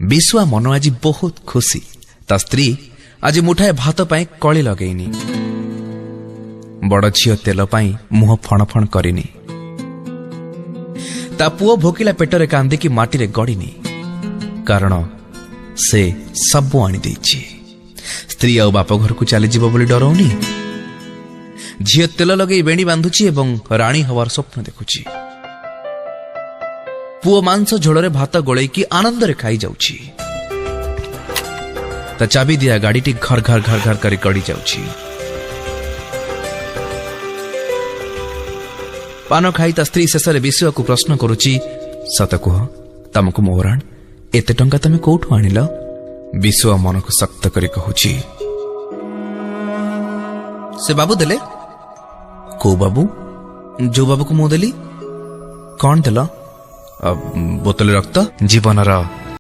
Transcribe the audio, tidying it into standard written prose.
ବିଶୁଆ ମନ ଆଜି ବହୁତ ଖୁସି। ତା ସ୍ତ୍ରୀ ଆଜି ମୁଠାଏ ଭାତ ପାଇଁ କଳି ଲଗେଇନି। ବଡ଼ ଝିଅ ତେଲ ପାଇଁ ମୁହଁ ଫଣଫଣ କରିନି। ତା ପୁଅ ଭୋକିଲା ପେଟରେ କାନ୍ଦିକି ମାଟିରେ ଗଡ଼ିନି, କାରଣ ସେ ସବୁ ଆଣିଦେଇଛି। ସ୍ତ୍ରୀ ଆଉ ବାପ ଘରକୁ ଚାଲିଯିବ ବୋଲି ଡରଉନି। ଝିଅ ତେଲ ଲଗେଇ ବେଣୀ ବାନ୍ଧୁଛି ଏବଂ ରାଣୀ ହବାର ସ୍ୱପ୍ନ ଦେଖୁଛି। ପୁଅ ମାଂସ ଝୋଳରେ ଭାତ ଗୋଳେଇକି ଆନନ୍ଦରେ ଖାଇଯାଉଛି। ତା ଚାବି ଦିଆ ଗାଡ଼ିଟି ଘର ଘର ଘର ଘର କରି ଗଡ଼ି ଯାଉଛି। ପାନ ଖାଇ ତା ସ୍ତ୍ରୀ ଶେଷରେ ବିଶୁଆକୁ ପ୍ରଶ୍ନ କରୁଛି, ସତ କୁହ ତମକୁ ମୋହରାଣ, ଏତେ ଟଙ୍କା ତମେ କୋଉଠୁ ଆଣିଲ? ବିଶୁଆ ମନକୁ ଶକ୍ତ କରି କହୁଛି, ସେ ବାବୁ ଦେଲେ। କୋଉ ବାବୁ? ଯୋଉ ବାବୁକୁ ମୁଁ ଦେଲି। କଣ ଦେଲ? ବୋତଲ ରକ୍ତ। ଜୀବନର